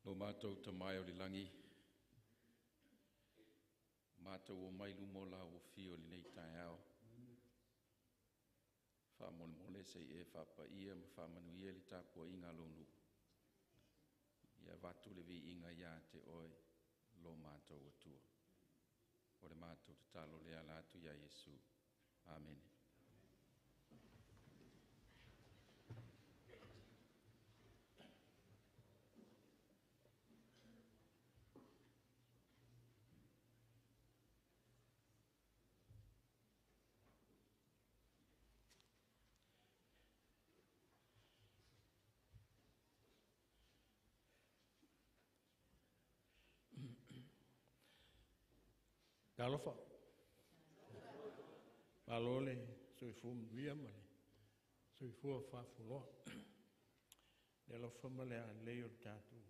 Lo matou Tama e o le lagi, matou omai i luma o lau afio i lenei taeao, faamolemole se i e faapaia ma faamanuia le tapuaiga a lou nuu, ia avatu le viiga ia te oe lo matou Atua. O le matou tatalo lea e ala atu ia Iesu. Amene. Talofa, malo le soifua manuia ma le soifua faafualoa i le alofa ma le agalelei o le tatou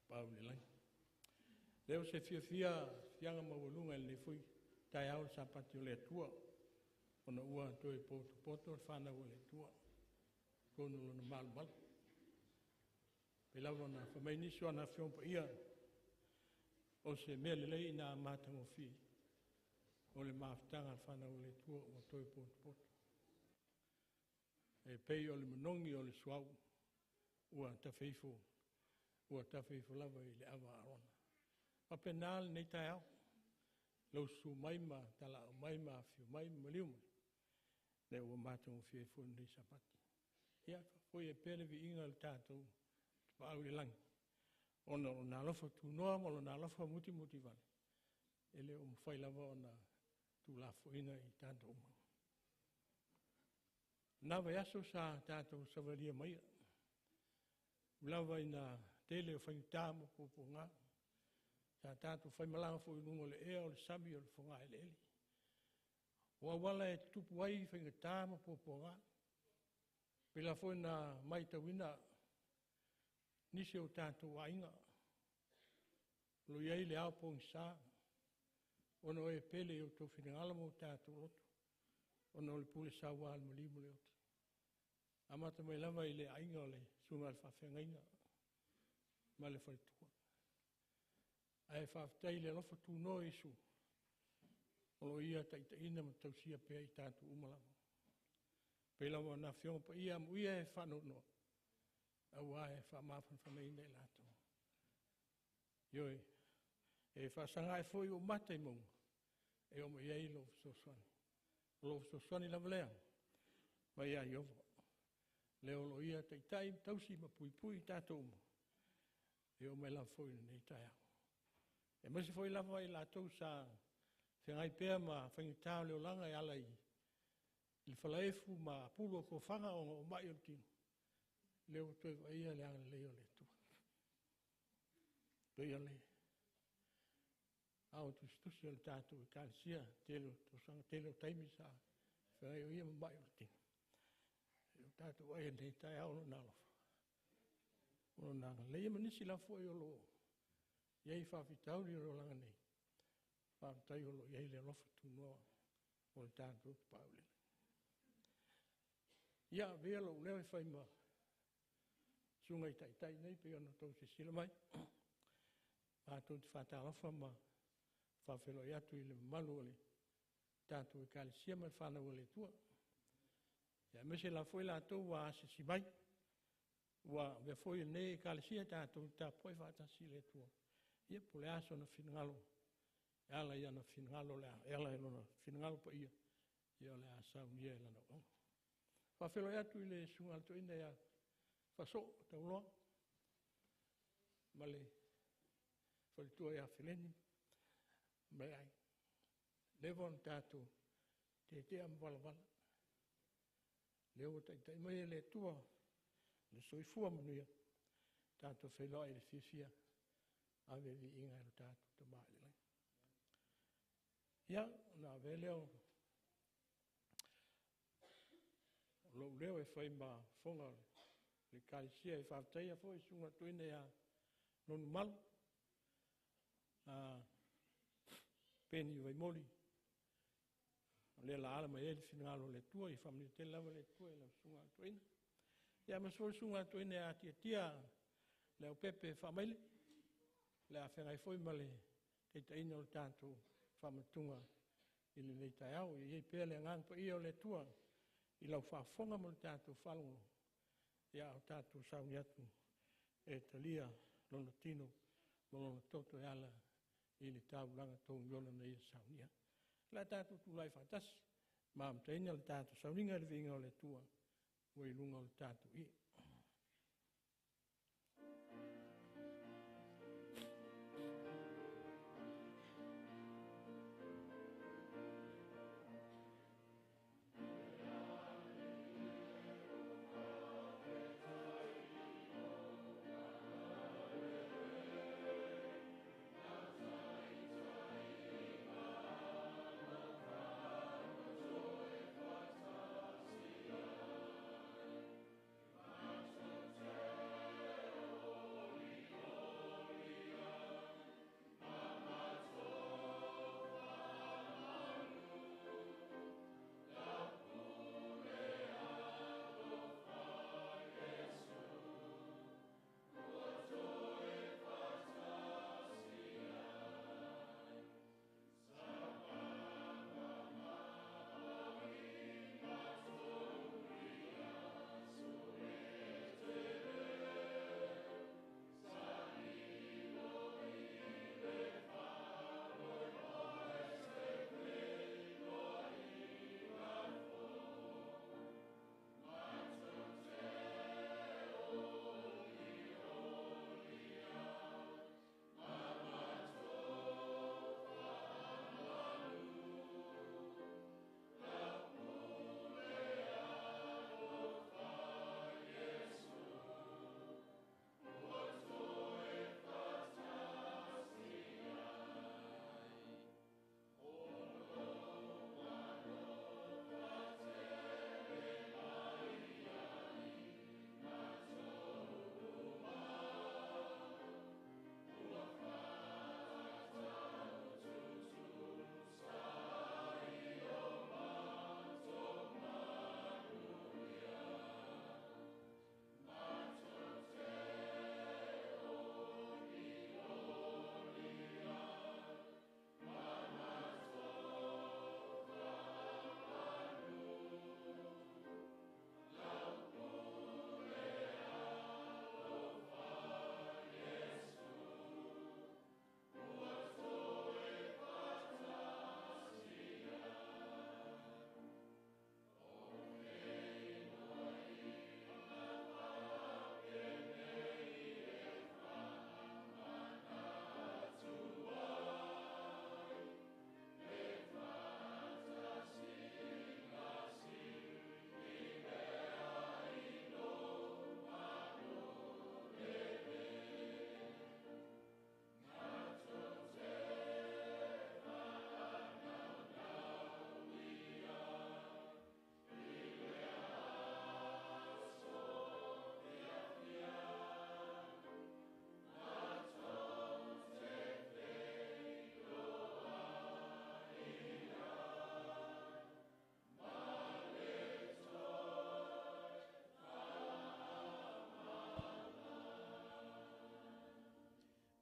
Tapaau i le Lagi. Lea ua se fiafiaga maualuga i lenei foi taeao o le Sapati o le Atua, ona ua toe potopoto le fanau a le Atua i totonu o Lona malumalu. E pei lava ona fai mai nisi o ana Afioga Paia, o se mea lelei ina matagofie o le mafutaga a le fanau a le Atua ua toe potopoto, e pei o le manogi o le suauu ua tafe ifo, ua tafe ifo lava i le ava a Arona. E faapena lenei taeao, lou susu mai ma talaau mai ma afifio mai ma maliu mai, lea ua matagofie ai foi lenei Sapati. Ia faafoi ai pea le viiga i le tatou Tapaau i le Lagi, ona o Lona alofa tunoa ma Lona alofa mutimutivale, e le o mafai lava ona tuulafoaiina e i tatou uma. O lena vaiaso sa tatou savalia maia, ui lava ina tele o faigata ma puapuaga, sa tatou faimalaga foi i luga o le ea, o le sami, o le fogaeleele. O auala e tutupu ai faigata ma puapuaga, e pei lava foi ona matauina nisi o tatou aiga o lo o i ai le ao pogisa, ona o e pele i outou finagalo ma o tatou loto, ona o le pule saua a le maliu ma le oti, amata mai lava i le aiga o le susuga i le faafeagaiga ma le faletua. Ae faafetai i le alofa tunoa o Iesu o lo o Ia taitaiina ma tausia pea i tatou uma lava. E pei lava ona Afioga Paia, amuia e faanoanoa, aua e faamafanafanaina i latou. Ioe, e faasaga ae foi ou mata i mauga e oo mai i ai lou fesoasoani. O lou fesoasoani lava lea mai ia Ieova, lea o lo o Ia taitai ma tausi ma puipui i tatou uma e oo mai lava foi i lenei taeao. Aemaise foi lava i latou sa feagai pea ma faigata o le olaga e ala i le falaefu ma apulu o tofaga ona o mai o le tino, lea ua toe vaaia le agalelei o le Atua. E pei o le Ao Tusitusi o le tatou Ekalesia i le tele o tausaga, tele o taimi sa feagai ai o ia ma mai o le tino. Ua tatou vaai i lenei taeao i Lona alofa ma Lona agalelei. Ia ma nisi lava foi o lo o i ai faafitauli o le olaga nei, faafetai o lo o i ai le alofa tunoa o le tatou Tapaau i le Lagi. Ia, avea lou leo e fai ma susuga i taitai nei pei ona outou silasila mai, matou te faatalofa ma faafeiloai atu i le mamalu o le tatou Ekalesia ma le fanau a le Atua, aemaise lava foi latou ua asiasi mai, ua avea foi lenei Ekalesia tatou te tapuai faatasi i le Atua, ia po o le a sona finagalo e ala i ana finagalo e ala i lona finagalo paia, ia o le a saunia e lana auauna. E faafeiloai atu i le Susuga i le Toeaina ia Faasoo Taualoa ma le faletua ia Feleni ma le aiga. Ua leva ona tatou tetea ma valavala, lea ua taitai mai e le Atua le soifua manuia, tatou feiloai i le fiafia, ave le viiga i lo tatou Tama i le Lagi. Ia, ona avea lea o lou leo e fai ma fofoga o le Ekalesia e faafetaia foi le susuga i le toeaina ia Nonumalo Peni Vaimoli, o le na ala mai ai le finagalo o le Atua. Ia faamanuia tele lava le Atua i lau susuga i le toeaina. Ia aemaise foi le susuga i le toeaina ia Tiatia Leaupepe Faamaile, o le a feagai foi ma le taitaiina o le tatou faamatalaga i lenei taeao. Ia i ai pea le Agaga Paia o le Atua i lau faafofoga ma le tatou faalogologo, a o tatou sauni atu e talia Lona tino ma Lona toto e ala i le taulaga togiola na Ia saunia. O le a tatou tulai faatasi ma amataina le tatou sauniga i le viiga o le Atua ua i luga o le tatou ie.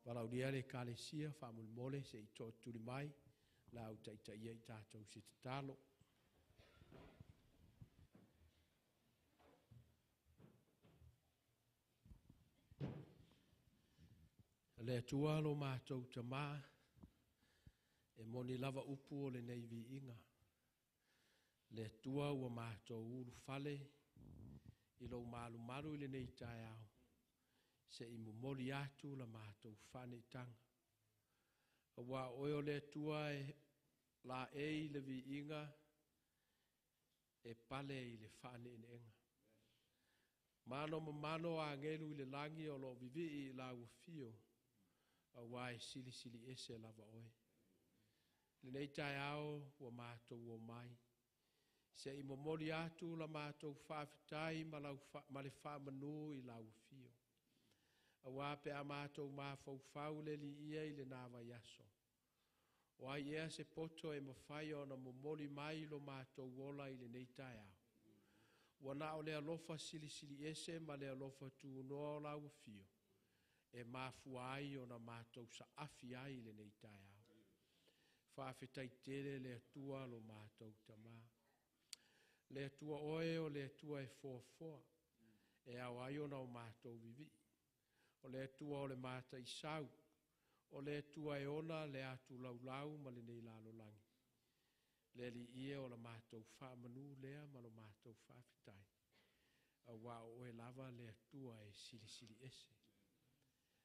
Valaulia le Ekalesia faamolemole se i tootuli mai la au taitaia i tatou se tatalo. Le Atua lo mātou tamā, e moni lava upu o lenei viiga. Le Atua ua mātou ulufale i lou malumalu i lenei taeao, se i momoli atu la mātou faaneetaga. Auā o oe o le Atua e laei le viiga e pale i le faaneeneega. Mano ma mano agelu i le lagi o loo vivii i lau afio, auā e silisili ese lava oe. Lenei taeao ua matou o mai, se i momoli atu la matou faafetai ma le faamanu i lau afio. Auā pe a matou mafaufau le liia i lena vaiaso. O ai ea se poto e mafai ona momoli mai lo matou ola i lenei taeao. Ua na o le alofa silisili ese ma le alofa tunoa o lau afio. E mafua ai ona matou saafi ai i lenei taeao. Faafetai tele le Atua lo matou Tamā. Le Atua oe o le Atua e foafoa, e ao ai ona o matou vivii. O le Atua o le mataisau, o le Atua e ona le atu laulau ma lenei lalolagi. Le Alii e o la matou faamanu lea ma lo matou faafetai. Auā o oe lava le Atua e silisili ese.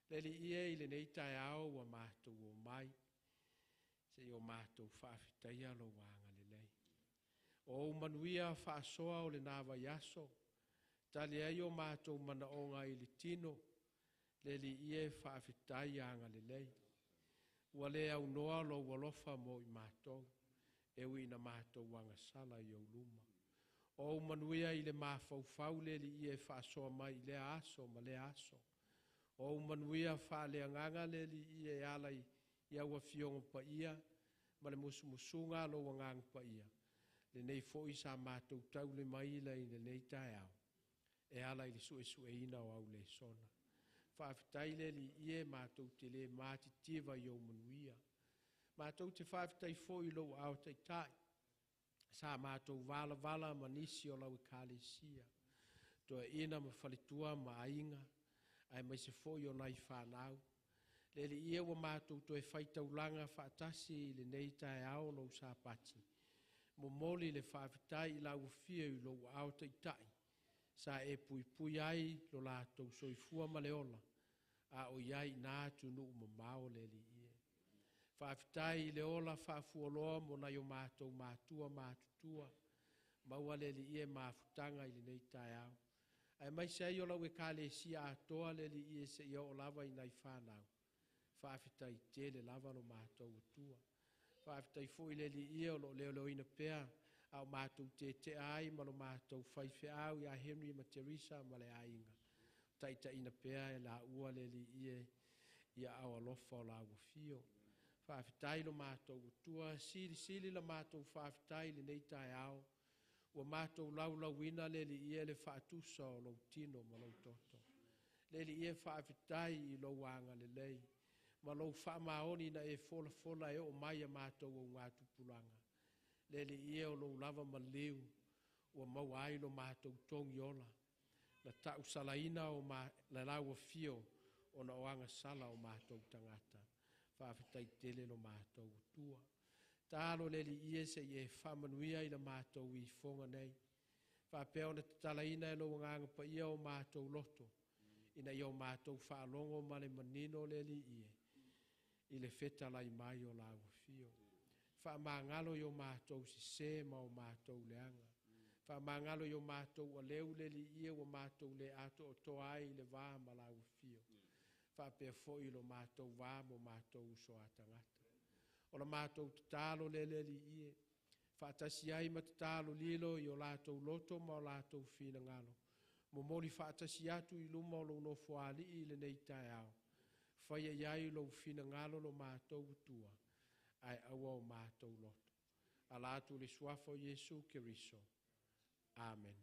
Le Alii e i lenei taeao ua matou omai, seia o matou faafetaia lou agalelei. O ou manuia faasoa o lena vaiaso, tali ai o matou manaoga i le tino, le Alii e faafetai agalelei. Ua le aunoa lou alofa mo i matou, e ui ina matou agasala i ou luma. O ou manuia i le mafaufau le Alii e faasoa mai i lea aso ma lea aso. O ou manuia faaleagaga le Alii e ala i au afioga paia ma le musumusuga a lou agaga paia, lenei foi sa matou taulimaina i lenei taeao, e ala i le suesueina o au lesona. Faafetai le Alii e matou te le matitiva i ou manuia. Matou te faafetai foi i lou aao taitai, sa matou valavala ma nisi o lau ekalesia, toeaiina ma faletua ma aiga, aemaise foi o nai fanau. Le Alii e ua matou toe faitaulaga faatasi i lenei taeao lou Sapati, momoli le faafetai i lau afio i lou aao taitai, sa e puipui ai lo latou soifua ma le ola, a o i ai i nā atunuu mamao le Alii e. Faafetai i le ola faafualoa mo nai o matou matua matutua, maua le Alii e mafutaga i lenei taeao. Aemaise ai o lau ekalesia atoa le Alii e seia oo lava i nai fanau. Faafetai tele lava lo matou Atua. Faafetai foi le Alii e o lo o leoleoina pea a o matou tetea ai ma lo matou faifeau ia Henry ma Teresa ma le aiga. Taitaiina pea e laua le Alii e ia ao alofa o lau afio. Faafetai lo matou Atua, silisili la matou faafetai i lenei taeao. Ua matou laulauina le Alii e le faatusa o lou tino ma lou toto. Le Alii e faafetai i lou agalelei ma lou faamaoni na e folafola e oo mai a matou augatupulaga. Le Alii e o lou lava maliu ua maua ai lo matou togi ola, na tausalaina o le lau afio ona o agasala o matou tagata. Faafetai tele lo matou Atua. Talo le Alii e seia e faamanuia i la matou ifoga nei. Faapea ona tatalaina e lou agaga paia o matou loto, ina ia o matou faalogo ma le manino le Alii e, i le fetalai mai o lau afio. Faamagalo i o matou sese ma o matou leaga. Faamagalo i o matou aleu le Alii e ua matou le atoatoa ai le va ma lau afio. Faapea foi lo matou va mo matou uso a tagata. O la matou tatalo le Alii e, faatasi ai ma tatalo lilo i o latou loto ma o latou finagalo. Momoli faatasi atu i luma o lou nofo alii i lenei taeao. Faia i ai lou finagalo lo matou Atua, ae aua o matou loto. Ala atu le suafa o Iesu Keriso. Amen.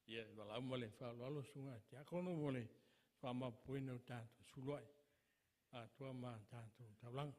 Ia, e valaau ma le faaaloalo le susuga i le Tiakono mo le faamaopoopoina o tatou suluai atoa ma tatou taulaga.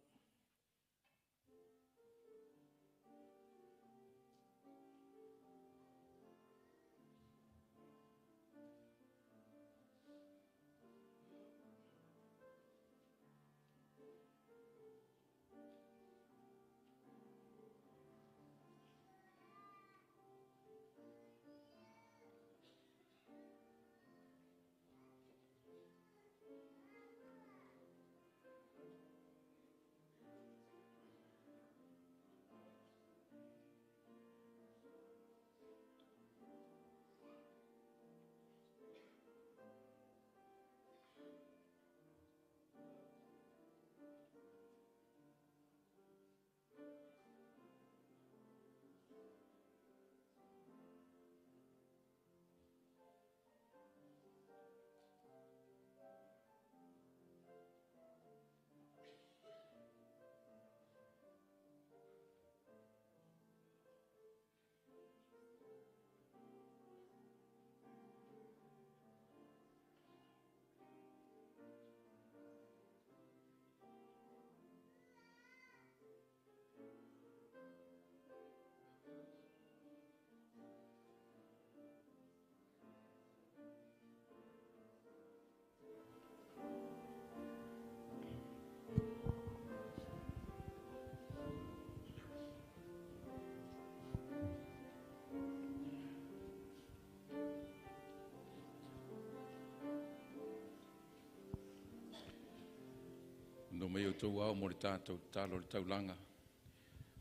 No mai outou ao mo le tātou tatalo o le taulaga.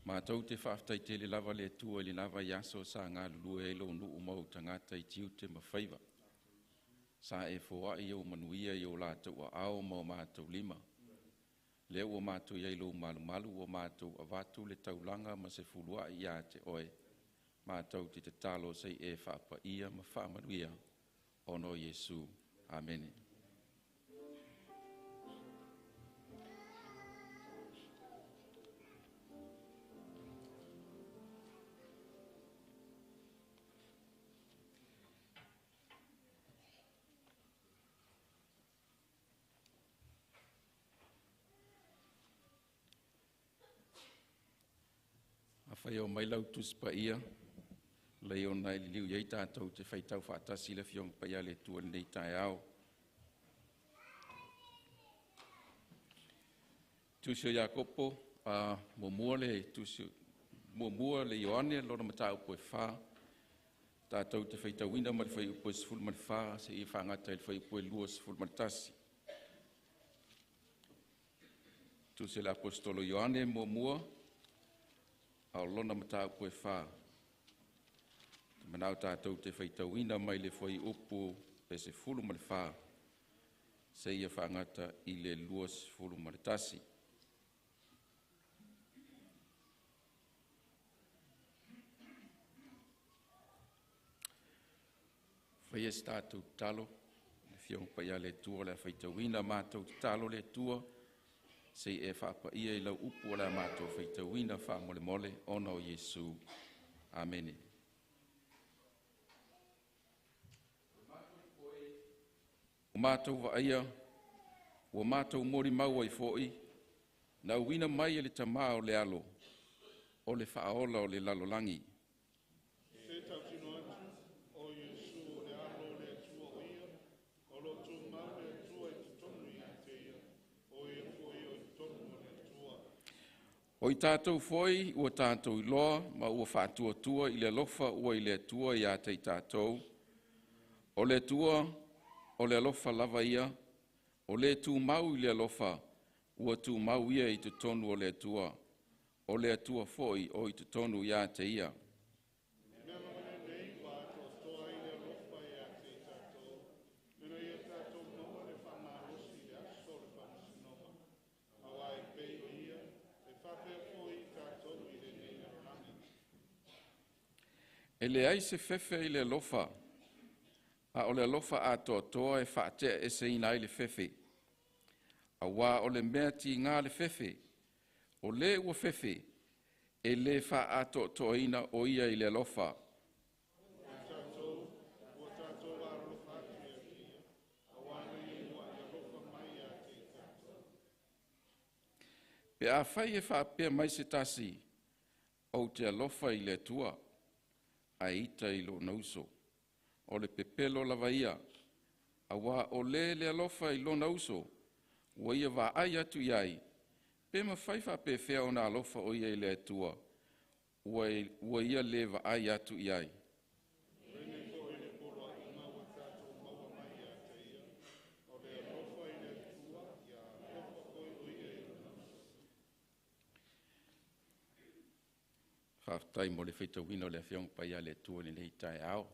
Matou te faafetai tele lava le Atua i le lava i aso sa galulue ai lou nuu ma ou tagata i tiute ma faiva. Sa e foai ou manuia i o latou aao ma o matou lima. Lea ua matou i ai i lou malumalu ua matou avatu le taulaga ma se fuluai ia te oe. Matou te tatalo se i e faapaia ma faamanuia ona o Iesu. Amene. Afai o mai lau Tusi Paia, lei ona e liliu i ai tātou te faitau faatasi le Afioga Paia a le Atua i lenei taeao. Tusi o Iakopo, muamua le Tusi, muamua le Ioane, lona mataupu e 4, tātou te faitauina mai le fuaiupu e 14 seia faagata i le fuaiupu e 21. Tusi a le Aposetolo Ioane muamua, a o lona mataupu e 4. Te manao tātou te faitauina mai le fuaiupu e 14 seia faagata i le 21. Faia se tatou tatalo, le Afioga Paia a le Atua o le a faitauina matou tatalo le Atua, se i e faapaia i lau upu o le a matou faitauina faamolemole ona o Iesu. Amene. Ua matou vaaia, ua matou molimau ai foi, na auina mai e le Tamā o le Alo, o le faaola o le lalolagi. Te tautino atu, o Iesu o le Alo o le Atua o ia, o lo o tumau le Atua i totonu ia te ia, o ia foi o i totonu o le Atua. O i tātou foi ua tātou iloa ma ua faatuatua i le alofa ua i le Atua ia te i tātou. O le Atua, o le alofa lava ia, o le tumau i le alofa, ua tumau ia i totonu o le Atua. O le Atua foi o i totonu ia te ia. Mea lava lenei ua atoatoa ai le alofa ia te i tatou, ina ia tatou maua le faamalosi i le aso o le faamasinoga, auā e pei o ia, e faapea foi i tatou i lenei lalolagi. E leai se fefe i le alofa, a o le alofa atoatoa e faateaeseina ai le fefe. Auā o le mea tigā le fefe, o le ua fefe, e le faaatoatoaina o ia i le alofa. O i tatou, ua tatou alofa atu ia te ia, auā na ia muai alofa mai ia te i tatou. Pe afai e faapea mai se tasi, ou te alofa i le Atua, ae ita i lona uso. O le pepelo lava ia, auā o le le alofa i lona uso, ua ia vaai atu i ai, pe mafai faapefea ona alofa o ia i le Atua, ua ia le vaai atu i ai. O lenei foi le poloaiga ua tatou maua mai ia te ia, o le alofa i le Atua, ia alofa foi o ia i lona uso. Faafetai mo le faitauina o le Afioga Paia a le Atua i lenei taeao.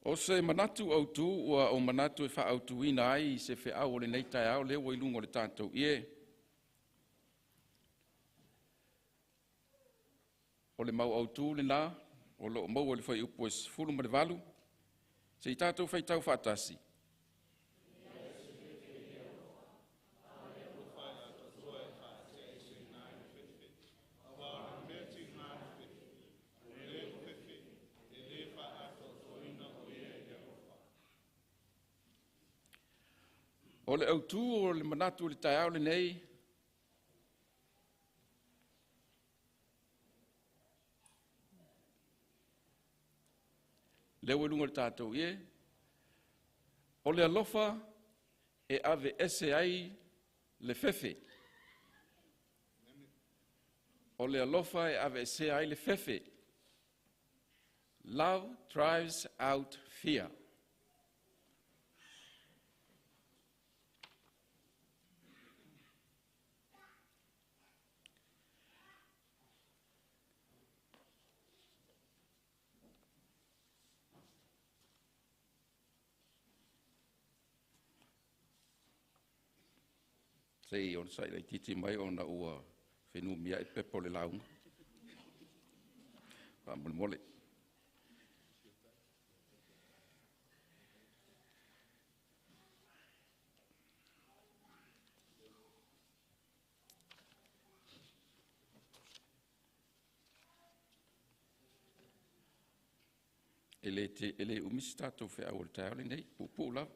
O se manatu autu ua ou manatu e faaautuina ai se feau o lenei taeao lea ua i luga o le tatou ie. O le mau autu lena o lo o maua i le fuaiupu e 18, se i tatou faitau faatasi. Alofa e atoatoa e faateaeseina ai le fefe, auā o le mea tigā le fefe, o le ua fefe, e le faaatoatoaina o ia i le alofa. O le autu o le manatu o le taeao lenei, lea ua i luga o le tatou ie, o le alofa e aveese ai le fefe. O le alofa e aveesea ai le fefe. Love drives out fear. Se i onosai laitiiti mai ona ua fenumiai pepa o le lauga. Faamolemole. E le, te, e le umi se tatou feau o le taeao lenei, puupuu lava.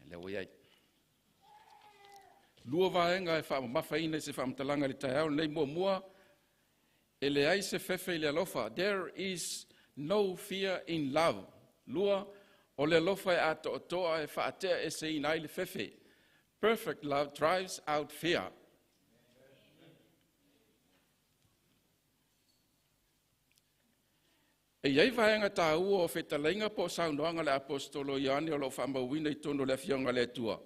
Lea ua i ai. Lua vaega e faamamafaina i se faamatalaga i le taeao lenei. Muamua, e leai se fefe i le alofa. There is no fear in love. Lua, o le alofa e atoatoa e faateaeseina ai le fefe. Perfect love drives out fear. E i ai vaega taua o fetalaiga po o saunoaga a le Aposetolo Ioane o lo o faamauina i totonu o le Afioga a le Atua,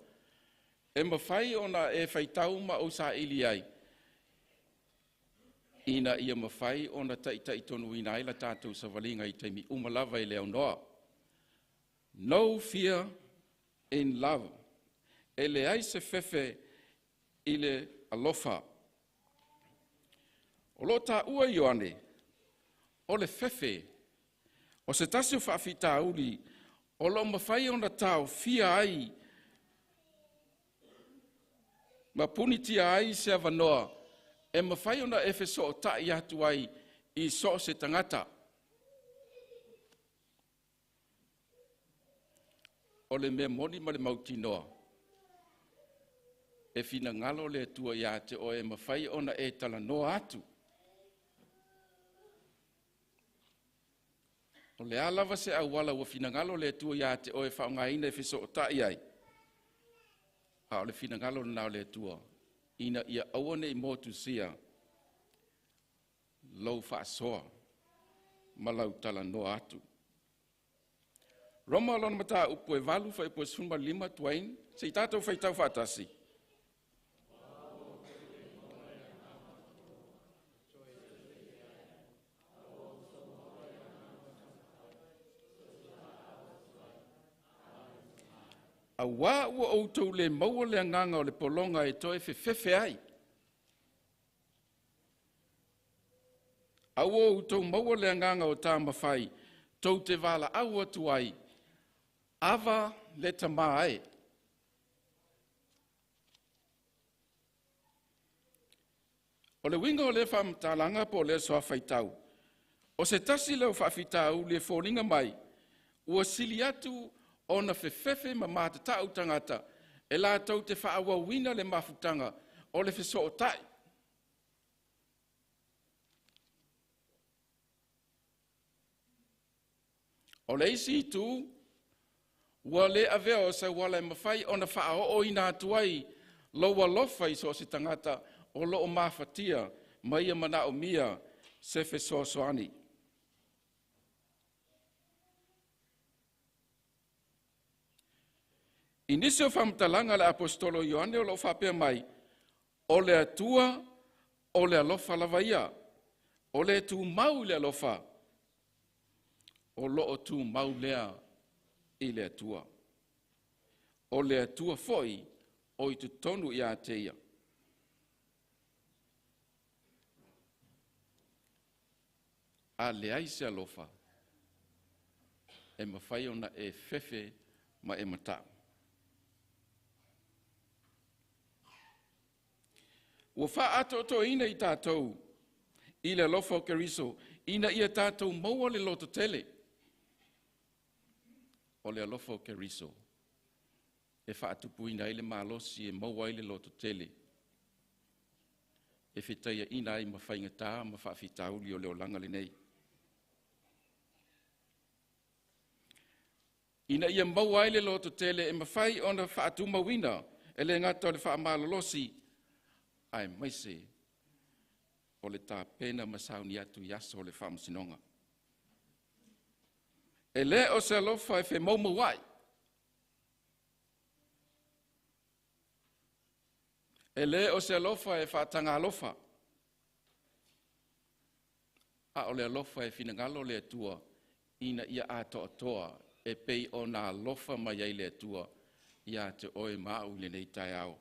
e mafai ona e faitau ma ou saili ai, ina ia mafai ona taitaitonuina ai la tatou savaliga i taimi uma lava e le aunoa. No fear in love. E leai se fefe i le alofa. O lo o taua e Ioane, o le fefe, o se tasi o faafitauli o lo o mafai ona taofia ai ma punitia ai se avanoa e mafai ona e fesootai atu ai i so o se tagata. O le mea moni ma le mautinoa, e finagalo le Atua ia te oe e mafai ona e talanoa atu. O le a lava se auala ua finagalo le Atua ia te oe e faaaogaina e fesootai ai, a o le finagalo lena o le Atua, ina ia aua ne i motusia lou faasoa ma lau talanoa atu. Roma lona mataupu e 8 fuaiupu e 15, Dwayne, se i tatou faitau faatasi. Auā ua outou le maua le agaga o le pologa e toe fefefe ai. A ua outou maua le agaga o tamafai, tou te valaau atu ai, Ava le Tama e. O le uiga o lea faamatalaga po o lea suafaitau, o se tasi lea o faafitauli e foliga mai ua sili atu ona fefefe ma matatau tagata e latou te faaauauina le mafutaga o le fesootai. O le isi itu, ua le avea o se auala e mafai ona faaooina atu ai lou alofa i so o se tagata o lo o mafatia ma ia manaomia se fesoasoani. I nisi o faamatalaga a le Aposetolo Ioane o lo o faapea mai, o le Atua o le alofa lava ia, o le tumau i le alofa, o lo o tumau lea i le Atua. O le Atua foi o i totonu ia te ia. A leai se alofa, e mafai ona e fefe ma e matau. Ua faaatoatoaina i tatou i le alofa o Keriso ina ia tatou maua le lototele. O le alofa o Keriso e faatupuina ai le malosi e maua ai le lototele, e fetaiaina ai ma faigata ma faafitauli o le olaga lenei. Ina ia maua ai le lototele e mafai ona faatumauina e le gata o le faamalolosi, aemaise o le tapena ma sauni atu i aso o le faamasinoga. E le o se alofa e femaumauai. E lē o se alofa e faatagalofa, a o le alofa e finagalo le Atua ina ia atoatoa e pei ona alofa mai ai le Atua ia te oe ma au i lenei taeao.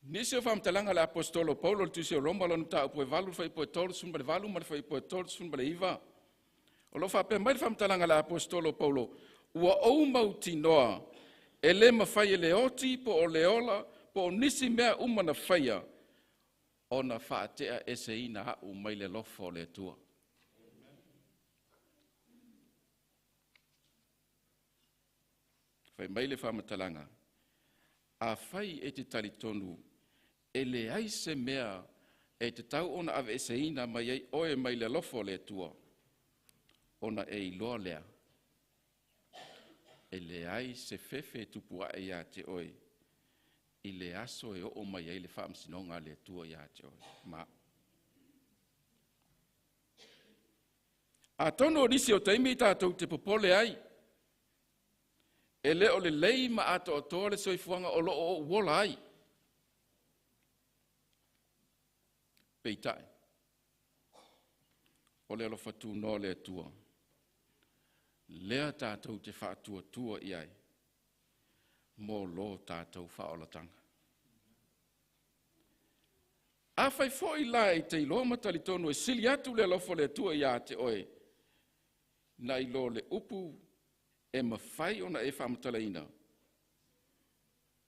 Nisi o faamatalaga a le Aposetolo Paulo i le tusi o Roma lona mataupu e 8 fuaiupu e 38 ma le fuaiupu e 39. O lo o faapea mai le faamatalaga a le Aposetolo Paulo, ua ou mautinoa e le mafai e le oti po o le ola po o nisi mea uma na faia ona faatea eseina au mai le alofa o le Atua. Fai mai le faamatalaga, afai e te talitonu e leai se mea e tatau ona aveeseina mai ai oe mai le alofa o le Atua, ona e iloa lea e leai se fefe e tupu ae ia te oe i le aso e oo mai ai le faamasinoga a le Atua ia te oe. Ma atonu o nisi o taimi tatou te popole ai, e le o lelei ma atoatoa le soifuaga o lo o ou ola ai. Peitai, o le alofa tunoa o le Atua, lea tatou te faatuatua i ai mo lo tatou faaolataga. Afai foi la e te iloa ma talitonu e sili atu le alofa o le Atua ia te oe, nai lo le upu e mafai ona e faamatalaina,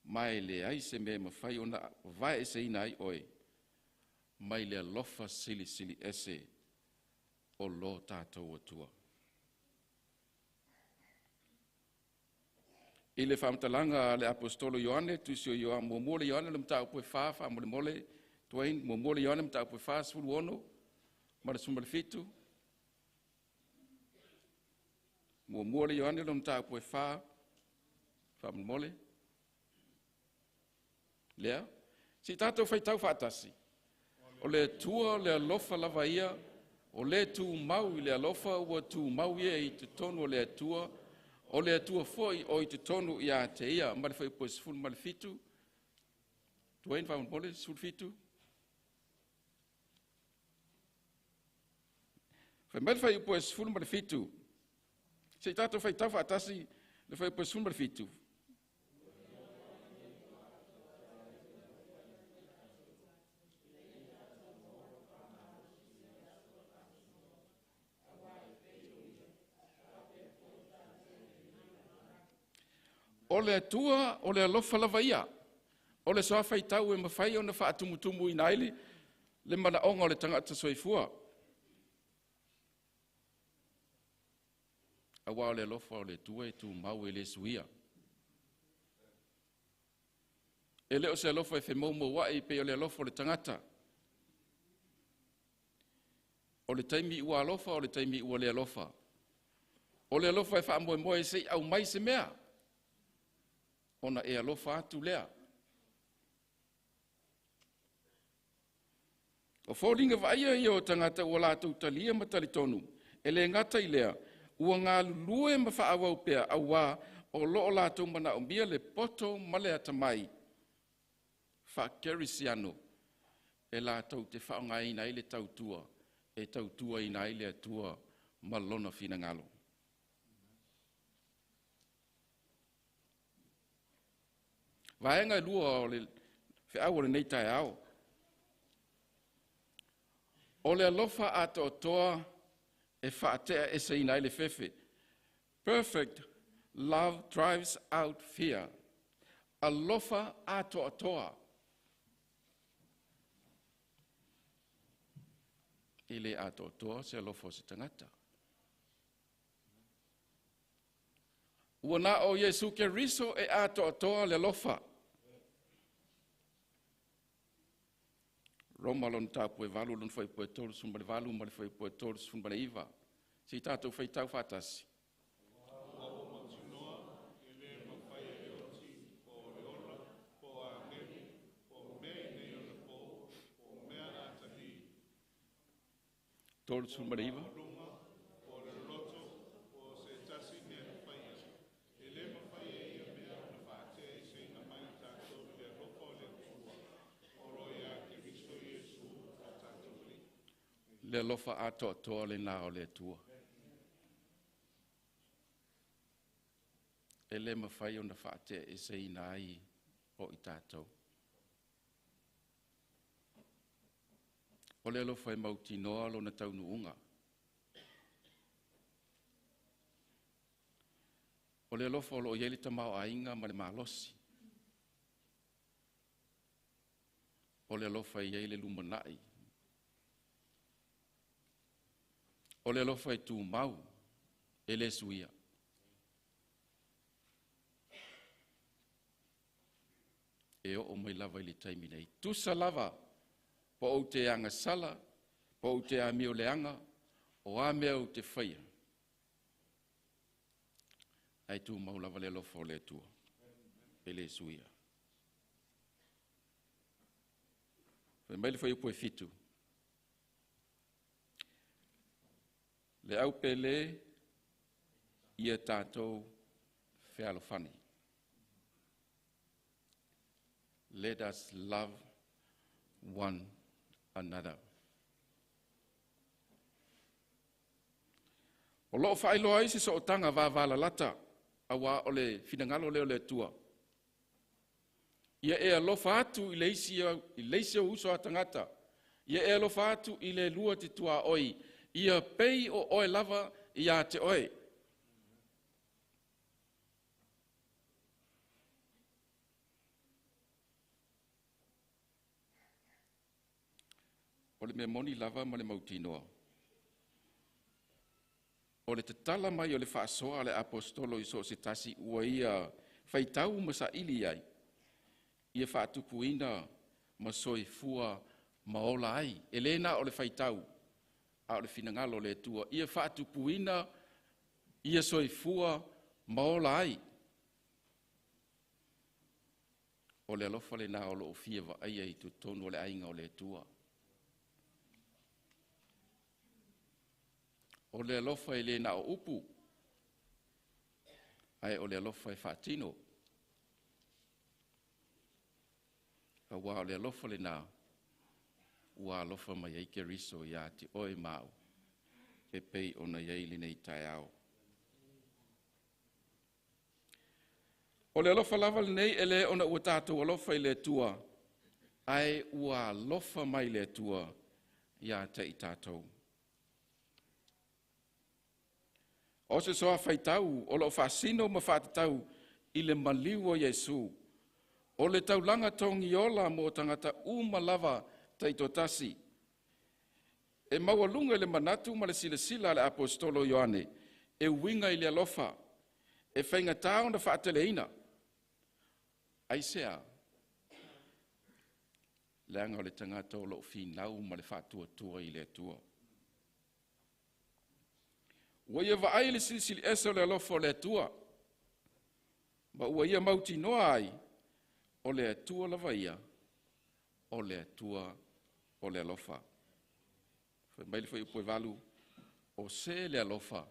ma e leai se mea e mafai ona vaeseina ai oe mai le alofa silisili ese o lo tatou Atua. I le faamatalaga a le Aposetolo Ioane, tusi o Ioane, muamua le Ioane le mataupu e 4, faamolemole, Dwayne, muamua le Ioane mataupu e 4, 16 ma le 17. Muamua le Ioane le mataupu e 4, faamolemole. Lea, si tatou faitau faatasi. O le Atua le alofa lava ia, o le tumau i le alofa ua tumau ia i totonu o le Atua, o le Atua foi o i totonu ia te ia. Ma le fuaiupu e 17. Dwayne, faamolemole, 17. Fai mai le fuaiupu e 17. Se i tatou faitau faatasi le fuaiupu e 17. O le Atua o le alofa lava ia, o le soa faitau e mafai ona faatumutumuna ai le manaoga o le tagata soifua. Aua o le alofa o le Atua e tumau e le suia. E le o se alofa e femoumouai pei o le alofa o le tagata. O le taimi ua alofa, o le taimi ua le alofa. O le alofa e faamoemoe se i aumai se mea, ona e alofa atu lea. O foliga vaaia ia o tagata ua latou talia ma talitonu, e le gata i lea, ua galulue ma faaauau pea auā o loo latou manaomia le poto ma le atamai faakerisiano e latou te faaaogaina ai le tautua e tautuaina ai le Atua ma lona finagalo. Vaega e lua o le feau o lenei taeao. O le alofa atoatoa e faatea eseina ai le fefe. Perfect love drives out fear. Alofa atoatoa. E le atoatoa se alofa o se tagata. Ua na o Iesu Keriso e atoatoa le alofa. Roma lona tapu e 8 lona fuaiupu e 38 ma le fuaiupu e 39. Se i tatou faitau faatasi. Ua ou mautinoa e le mafai e le oti, po o le ola, po o agelu, po o mea i nei ona po, po o mea atahi, 39. luga, po o le loloto, po o se tasi mea na faia, e le mafai Le alofa atoatoa lenā o le Atua. E le mafai ona faateaeseina ai o i tatou. O le alofa e mautinoa lona taunuuga. O le alofa o lo o i ai le tamaoaiga ma le malosi. O le alofa e i ai le lumanai. O le alofa e tumau, e le suia. E oo mai lava i le taimi nei. Tusa lava po ou te agasala, po ou te amio leaga, o a mea ou te faia, ae tumau lava le alofa o le Atua, e le suia. Fai mai le fuaiupu e 7, le aupele ia tatou fealofani. Let us love one another. O loo faailoa ai se sootaga vavalalata, auā o le finagalo lea o le Atua. Ia e alofa atu i le isi ou uso a tagata. Ia e alofa atu i le lua te tuaoi. Ia pei o oe lava ia te oe. O le mea moni lava ma le mautinoa, o le tatala mai o le faasoa a le apostolo i so o se tasi ua ia faitau ma saili ai, ia faatupuina ma soifua ma ola ai. E le na o le faitau, a o le finagalo o le Atua, ia faatupuina, ia soifua ma ola ai. O le alofa lenā o loo fia vaaia i totonu o le aiga o le Atua. O le alofa e le na o upu, ae o le alofa e faatino. Auā o le alofa lenā ua alofa mai ai Keriso ia te oe ma au, e pei ona i ai lenei taeao. O le alofa lava lenei e le ona ua tatou alofa i le Atua, ae ua alofa mai le Atua ia te i tatou. O se soa faitau o loo faasino ma faatatau i le maliu o Iesu, o le taulaga togiola mo tagata uma lava taitoatasi. E maualuga i le manatu ma le silasila a le apostolo Ioane, e uiga i le alofa, e faigata ona faateleina. Aisea? Leaga o le tagata o loo finau ma le faatuatua i le Atua. Ua ia vaai le silisili ese o le alofa o le Atua, ma ua ia mautinoa ai, o le Atua lava ia, o le Atua o le alofa. Fai mai le fuaiupu e 8, o se le alofa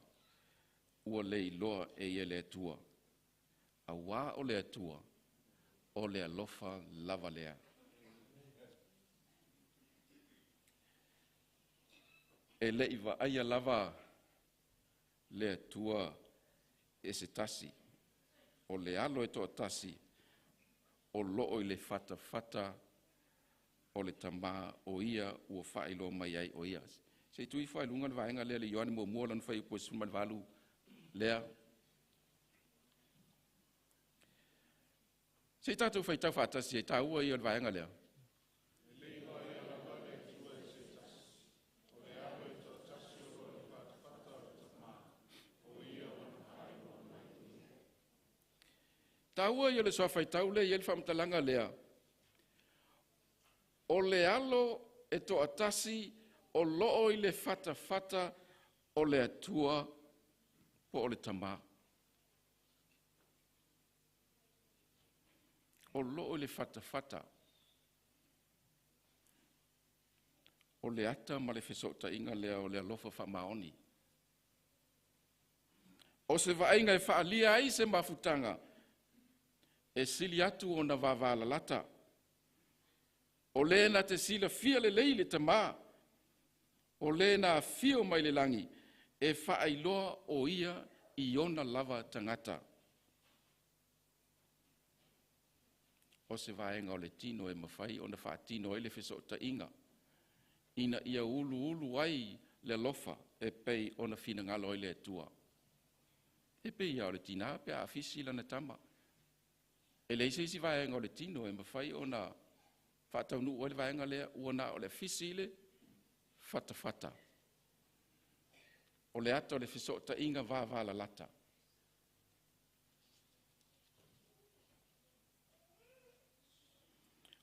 ua le iloa e ia le Atua, auā o le Atua, o le alofa lava lea. E le i vaaia lava le Atua e se tasi, o le alo e toatasi, o loo i le fatafata o le Tamā, o ia ua faailoa mai ai o ia. Se i tuu ifo lava i luga le vaega lea le Ioane muamua lona fuaiupu e 18 lea. Se i tatou faitau faatasi ai, taua ia o le vaega lea. Taua ia o le soa faitau lea i ai le faamatalaga lea. O le alo e toatasi o loo i le fatafata o le Atua po o le Tamā. O loo i le fatafata. O le ata ma le fesootaiga lea o le alofa faamaoni. O se vaaiga e faalia ai se mafutaga, e sili atu ona vavalalata. O le na te silafia lelei le Tamā, O lē na afio mai le lagi e faailoa o ia i ona lava tagata. O se vaega o le tino e mafai ona faatino ai le fesootaiga ina ia uluulu ai le alofa e pei ona finagalo ai le Atua. E pei lava o le tinā pe a afisi lana tama. E leai se isi vaega o le tino e mafai ona faataunuu ai le vaega lea, ua na o le afisi i le fatafata. O le ata o le fesootaiga vavalalata.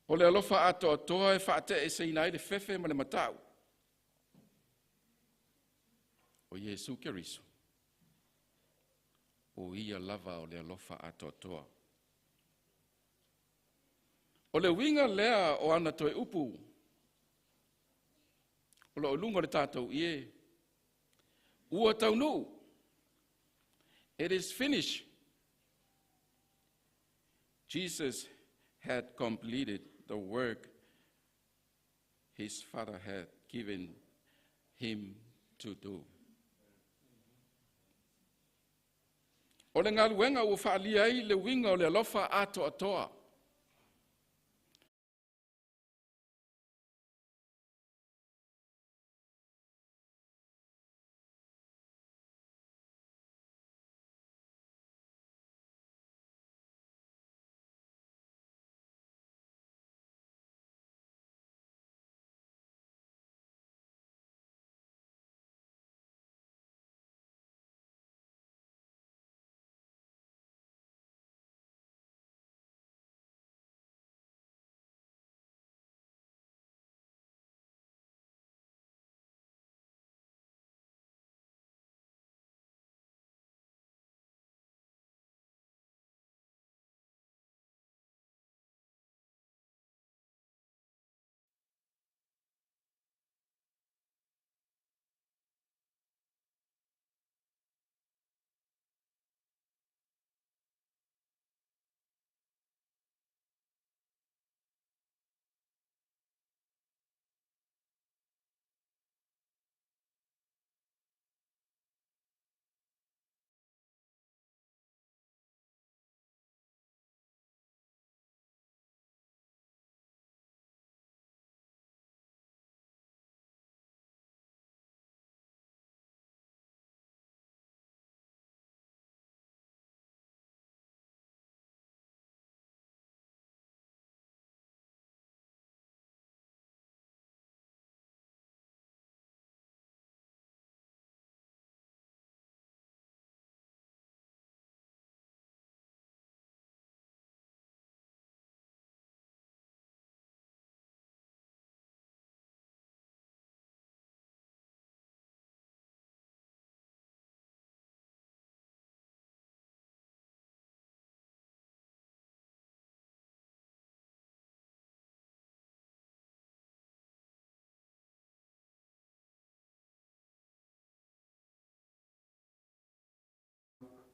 O le alofa atoatoa e faateeseina ai le fefe ma le matau. O Iesu Keriso, o ia lava o le alofa atoatoa. O le uiga lea o ana toe upu, o loo i luga o le tatou ie, ua taunuu. It is finished. Jesus had completed the work his Father had given him to do. O le galuega ua faalia ai le uiga o le alofa atoatoa.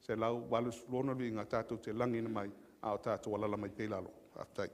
186 le viiga tatou te lagiina mai a o tatou alaala mai pea i lalo. Faafetai.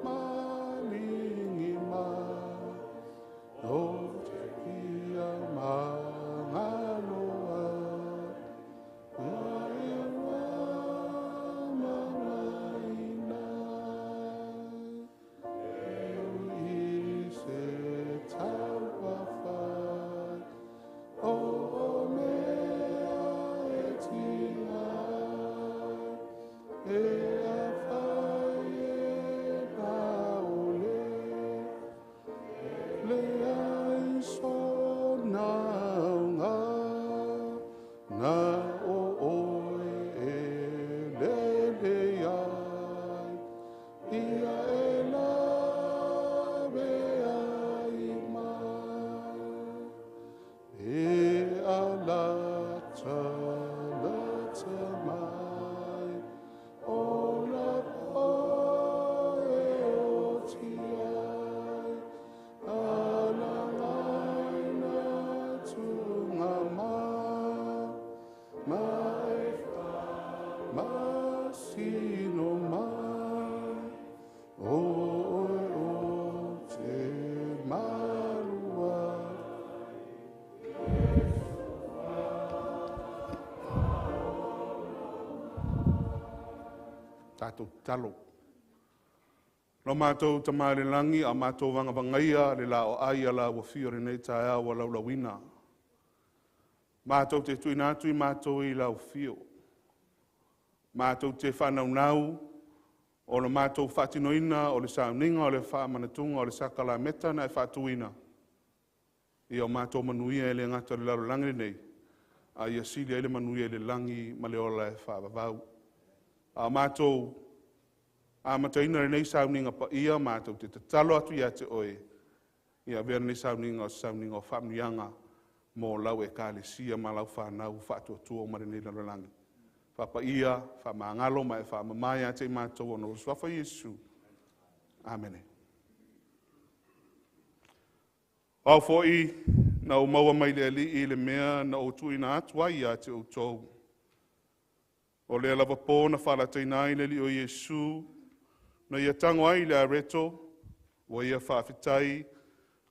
Maligi mai o te ia magaloa ia e malaina e ui se taumafai o mea e tiga ai e afai e paule leai sona aoga na o oe e lele ai ia e lawe ai mai. Talata mai o la poe o tiai ala ngai na tunga ma e ma sino mai o oe o te malua. Tātou talo. Lo mātou tamare langi, a mātou vangavangaia, le la o ai ala ua fio le nei tae au a laulauina. Mātou te tuina atu i mātou i lau fio. Mātou te whanaunau, o le mātou whaatinoina, o le sauninga, o le whaamanatunga, o le sakala meta na e whaatuina. Ia o mātou manuia e le ngata le lalo langi nei, a ia sili ai le manuia i le langi ma le ola e whaavavau. A mātou a mataina le nei sauninga pa ia, mātou te tatalo atu ia te oe, ia vea nei sauninga o sauninga o whaamnianga mō lau e kālesia ma lau whānau whaatuatua o mare nei lalolangi. Whapa ia, whamangalo ma e whamamai a te mātou ono suafa Yesu. Amene. Au foi, na o maua mai le ali i le mea na o tuina atu ai ia te outou. O lea lava pō na whalateina ai le li o Yesu, na ia tango ai le areto, ua ia whaafetai,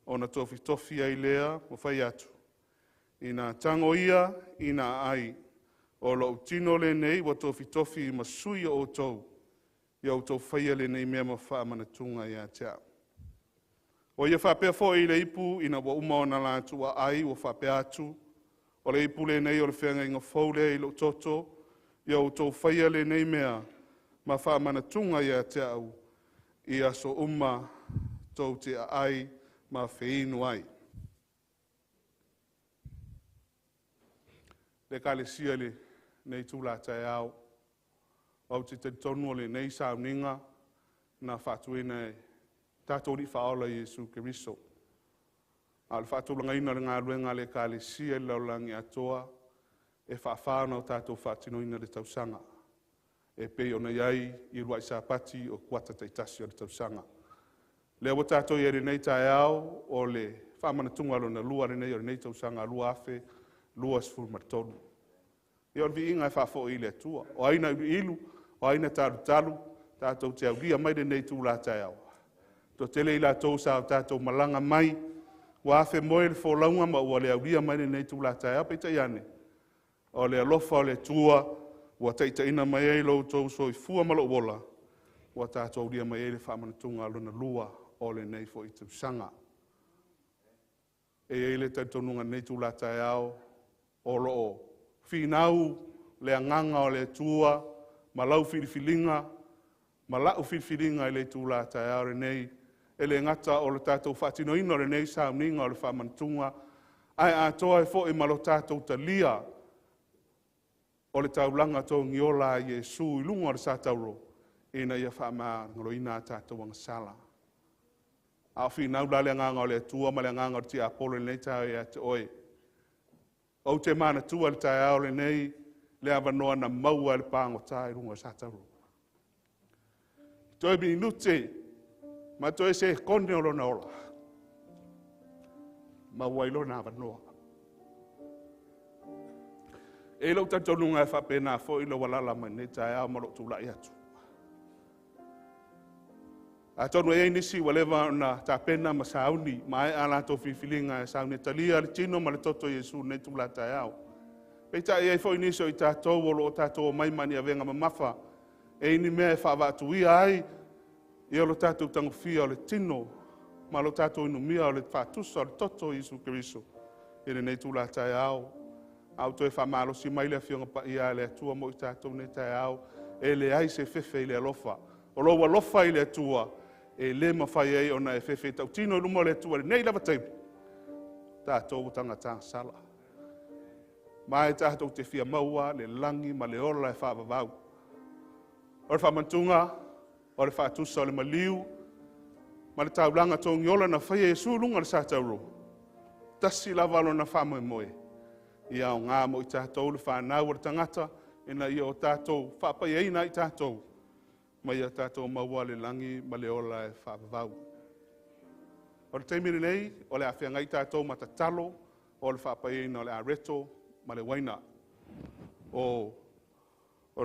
o na tofitofi ai lea, ma whai atu. Ina tango ia, ina ai, o lo tino le nei, ua tofitofi ma sui o outou, ia outou whaia le nei mea ma whaamanatunga ia te au. O ia whapea fo i le ipu, ina ua uma o na lātu a ai, ua whapea atu, o le ipu le nei o le whenga inga fau lea i lo toto, ia outou whaia le nei mea, ma whaamanatunga ia te au, i aso uma tau te ai ma wheinu ai. Le kalesia le nei tūla tae au, au te tonu o le nei sauninga, na whaatuina e tātou ni whaola Yesu Keriso. A le whaatulanga ina le ngā luenga le kalesia i laulangi atoa, e whaawhana o tātou whaatinoina le tausanga. E pei ona iai i rua i sāpati o kuata taitasi o le tausanga. Lea ua tātou i ere nei tae au o le whaamanatunga lona lua le nei o le nei tausanga lua afe, lua sefulu ma tolu. Ia o le viiga e faafoi i le Atua. O aina ilu, o aina talutalu, tātou te aulia mai le nei tūlā tae au. To tele i lātou sa o tātou malanga mai, ua afe moe le fōlaunga ma ua le aulia mai le nei tūlā tae au, peitai ane. O le alofa o le Atua, ua taitaina mai ai lo outou soifua ma lou ola, ua tātou aulia mai ai le faamanatunga lona lua o le nei foi tausaga. E ai le talitonuga nei tūlā tae au, o loo finau le anganga o le Atua, ma lau filifilinga, ma lau filifilinga i le tūlā tae au le nei, e le ngata o le tātou whaatinoina o le nei sauninga o le faamanatunga, ai atoa e foi ma lo tātou talia o le taulanga tō ngiola a Iesu i lunga o le sātauro, ina ia whaamangaloina a tātou angasala. A o finau la le anganga o le Atua ma le anganga o le tiapolo le nei tae ia te oe. O te manatua le tae ao le nei, le awanoa na maua le pāngota i runga o sātauro. Toe minute, ma toe se kone o lona ola. Maua i lona awanoa. E lau tatonunga e whapena fo i lau alala mai nei tae ao ma lo tūlai atu. A tonu e nisi ua leva na tāpena ma sauni, ma e a lātou filifiliga e sauni talia le tino ma le toto Iesu nei tūlā tae ao. Peitai ai foi nisi o i tātou o lo o tātou o mai mani a venga mamafa, e ini mea e whaavatuia ai, i o lo tātou tangofia o le tino, ma lo tātou inumia o le whaatusa o le toto Iesu Keriso, i le nei tūlā tae ao. Au toe whamalosi mai le afionga pa ia le Atua mo i tātou nei tae ao, e le ai se fefe i le alofa. O lo alofa i le Atua, e le mawhai ai ona e fefe tau tino i luma o le Atua le nei lava taimi. Tātou tangata sala. Mai tātou te fia maua, le langi ma le ola e whaavavau. O le whamantunga, o le whaatusa o le maliu, ma le taulanga tōngi ola na whaia e sūlunga le sātauro. Tasi lava lona whaamoemoe. Ia aogā mo i tatou le fanau o le tagata, ina ia o tatou faapaiaina ai tatou, ma ia tatou maua le lagi ma le ola e faavavau. O le taimi lenei, o le a feagai tatou ma tatalo o le faapaiaina o le areto ma le uaina. O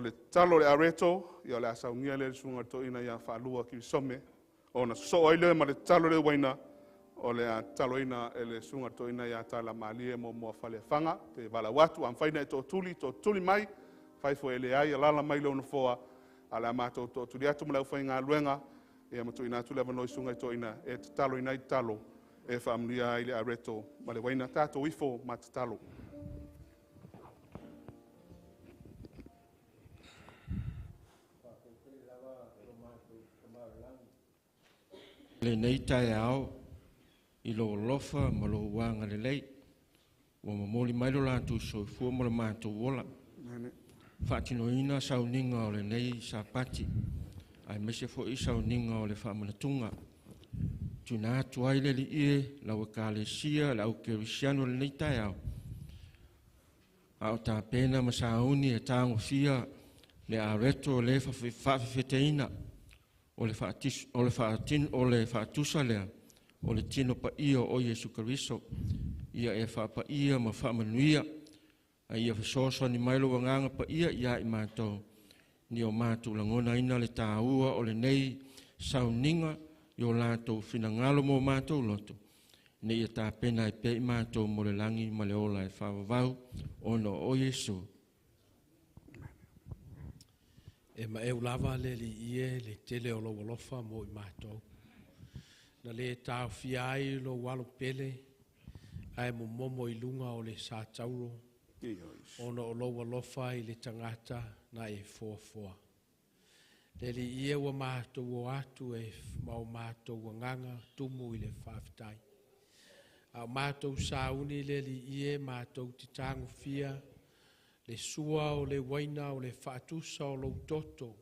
le tatalo o le areto, ia o le a saunia lea e le susuga i le toeaina ia Faalua Kirisome, ona sosoo ai lea ma le tatalo o le uaina, o le a tataloina e le susuga i le toeaina ia Talamalie mo Faleafaga. Te valaau atu, a mafai ona e tootuli, tootuli mai, fai foi e leai, alaala mai lou nofoa, a o le a matou tootuli atu ma le aufaigaluega, ia ma tuuina atu le avanoa i susuga i toeaina e tataloina ai tatalo e faamanuia ai le areto ma le uaina. Tatou ifo ma tatalo. Lenei taeao i lou alofa ma lou agalelei, ua momoli mai lo latou soifua ma lo matou ola. Faatinoina sauniga o lenei Sapati, aemaise foi sauniga o le faamanatuga. Tuuina atu ai le Alii e lau Ekalesia, le au kerisiano i lenei taeao, a o tapena ma sauni e tagofia le areto le faafefeteina o le faatusa lea o le tino paia o Iesu Keriso, ia e faapaia ma faamanuia, a ia fesoasoani mai lou agaga paia ia i matou, ni o matou lagonaina le tāua o lenei sauniga i o latou finagalo mo matou loto, ne ia tapena ai pea i matou mo le lagi ma le ola e faavavau ona o Iesu. E maeu lava le Alii e le tele o lou alofa mo i matou. Na le taofia ai lou alo pele, ae momomo i luga o le satauro, ona o lou alofa i le tagata na e foafoa. Le Alii e ua matou o atu e ma o matou agaga tumu i le faafetai. A o matou sauni le Alii e matou te tagofia le sua o le uaina o le faatusa o lou toto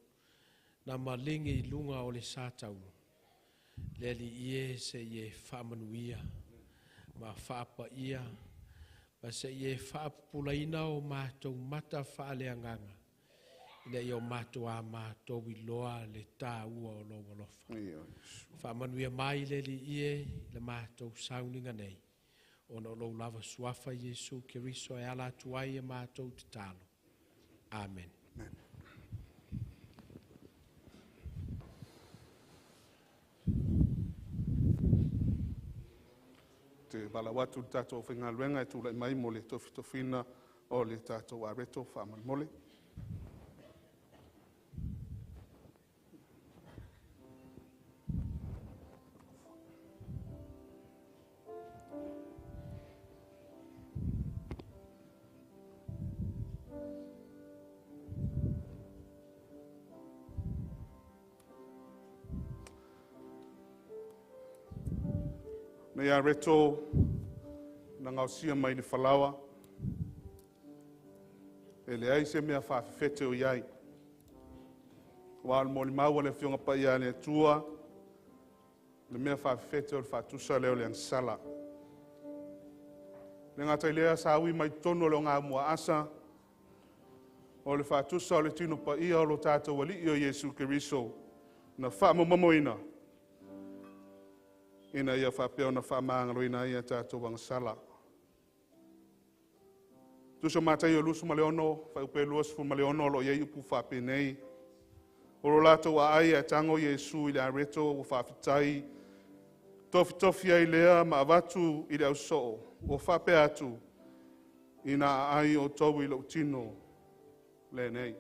na maligi i luga o le satauro. Le Alii e se i e faamanuia ma faapaia ma se i e faapupulaina o matou mata faaleagaga ina ia o matou a matou iloa le tāua o lou alofa. Faamanuia mai le Alii e le matou sauniga nei, ona o lou lava suafa Iesu Keriso e ala atu ai e matou tatalo. Amen. Te valaau atu le tatou aufaigaluega e tulai mai mo le tofitofina o le tatou areto faamolemole. Nei areto na gaosia mai le falaoa, e leai se mea faafefete o i ai. Ua o le molimau a le Afioga Paia a le Atua, le mea faafefete o le faatusa lea o le agasala. Le gata i lea sa ui mai totonu o le ogaumua asa, o le faatusa o le tino paia o lo tatou Alii o Iesu Keriso na faamomomoina, ina ia faapea ona faamagaloina ai a tatou agasala. Tusi o Mataio 26, fuaiupu 26 o lo o i ai upu faapenei. O lo latou aai ae tago Iesu i le areto ua faafetai, tofitofi ai lea ma avatu i le ausoo, ua faapea atu, ina aai outou i lou tino lenei.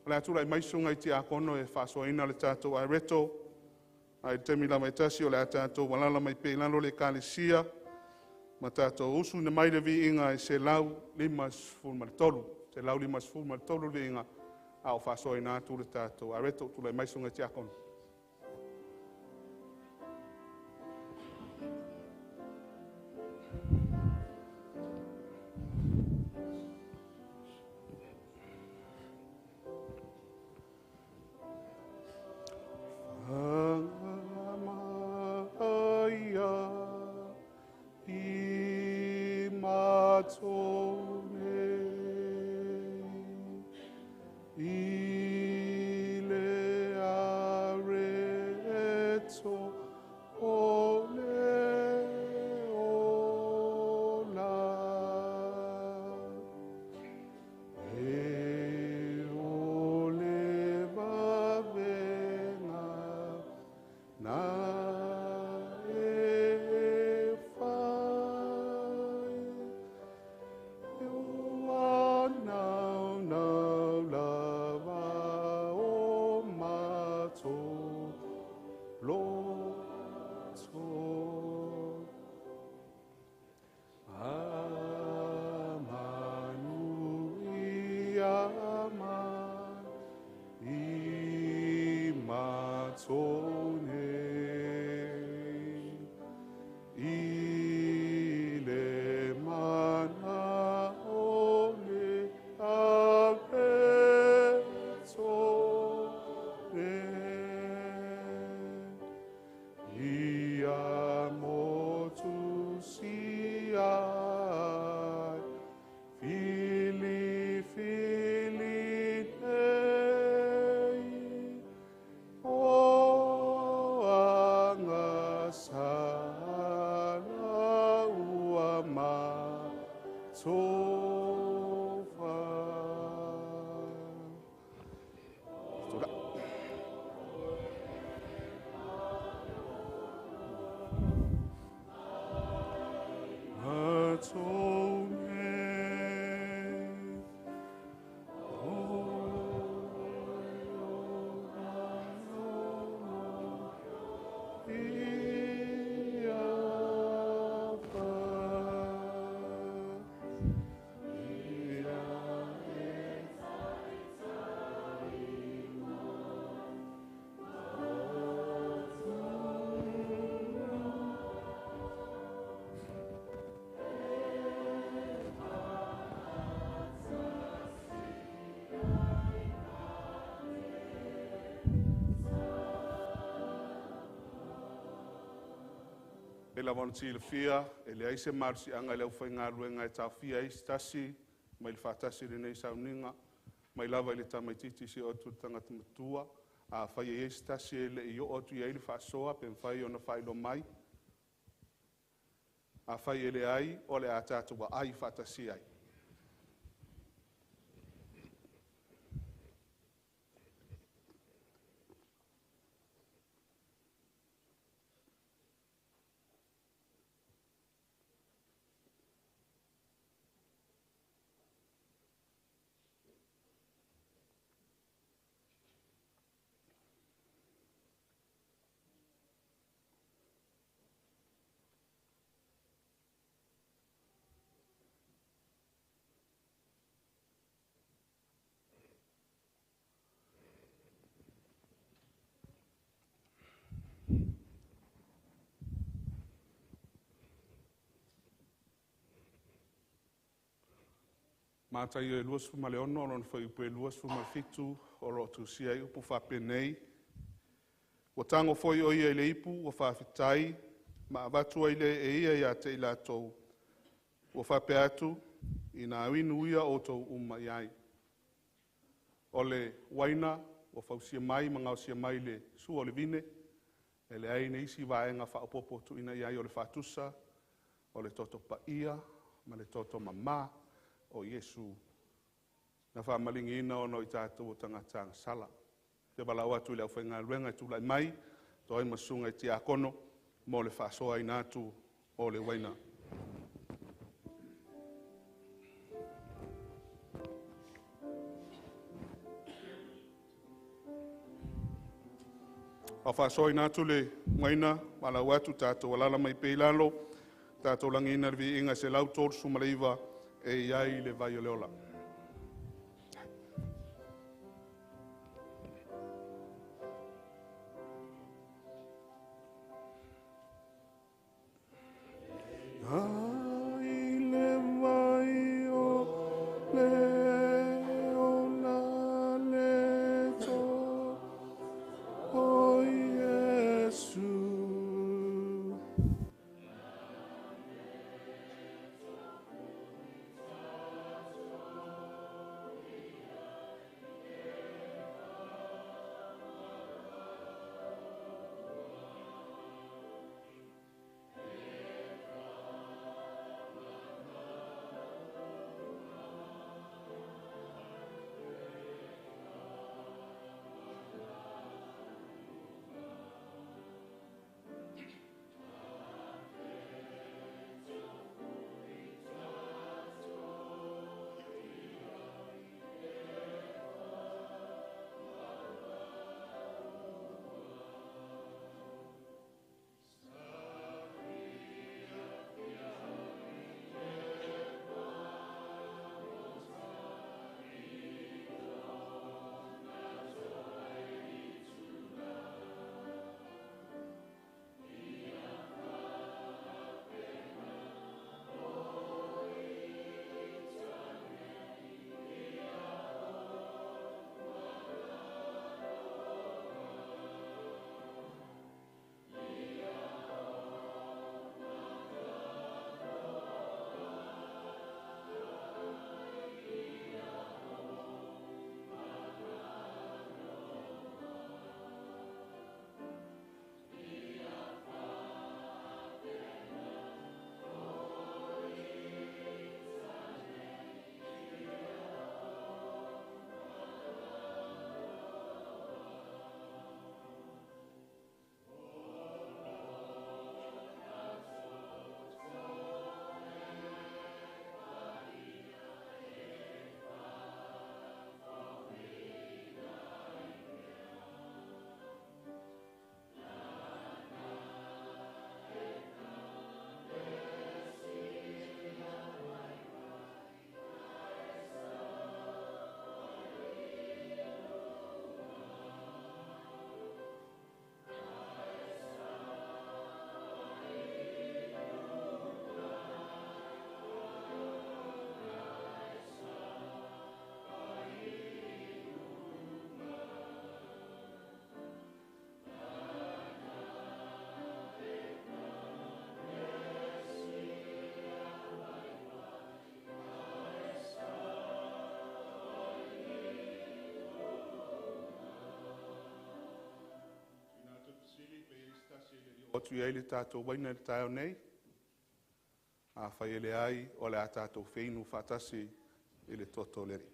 O le a tulai mai susuga i tiakono e faasoaina le tatou areto, ae i le taimi lava e tasi o le a tatou alaala mai pea i lalo le Ekalesia ma tatou usuina mai le viiga e 153, 153 le viiga, a o faasoaina atu le tatou areto. Tulai mai susuga i tiakono. Faga mai i matou. Kiama i matou nei i le mana o le ave tole ia motu si ai fili fili nei o agasala ua matou fai. Tula. Matou nei o ia fa ia e E lava ona silafia, e leai se malosiaga i le aufaigaluega e taofia ai se tasi mai le faatasi i lenei sauniga, mai lava i le tamaitiiti seia oo atu i le tagata matua. Afai e i ai se tasi e le i oo atu i ai le faasoa, pe mafai ona faailoa mai. Afai e leai, o le a tatou aai faatasi ai. Mataio e 26 lona fuaiupu e 27 o lo o tusia ai upu faapenei, ua tago foi o ia i le ipu ua faafetai ma avatu ai lea e ia ia te i latou, ua faapea atu, ina inu ia outou uma i ai. O le uaina ua fausia mai ma gaosia mai le sua o le vine, e leai nisi vaega faaopoopo o tuuina i ai o le faatusa, o le toto paia ma le toto mama o Iesu na faamaligiina ona o i tatou o tagata agasala. Ou te valaau atu i le aufaigaluega e tulai mai, toa ai ma susuga i tiakono mo le faasoaina atu o le uaina. A faasoaina atu le uaina, valaau atu tatou alaala mai pea i lalo, tatou lagiina le viiga 139 e i ai le vai o le ola. Ai le vai o le ola le to o Iesu. Atu i ai le tātou waina i le taeao nei. Afai e leai, o le a tātou feinu faatasi i le toto o le Alii.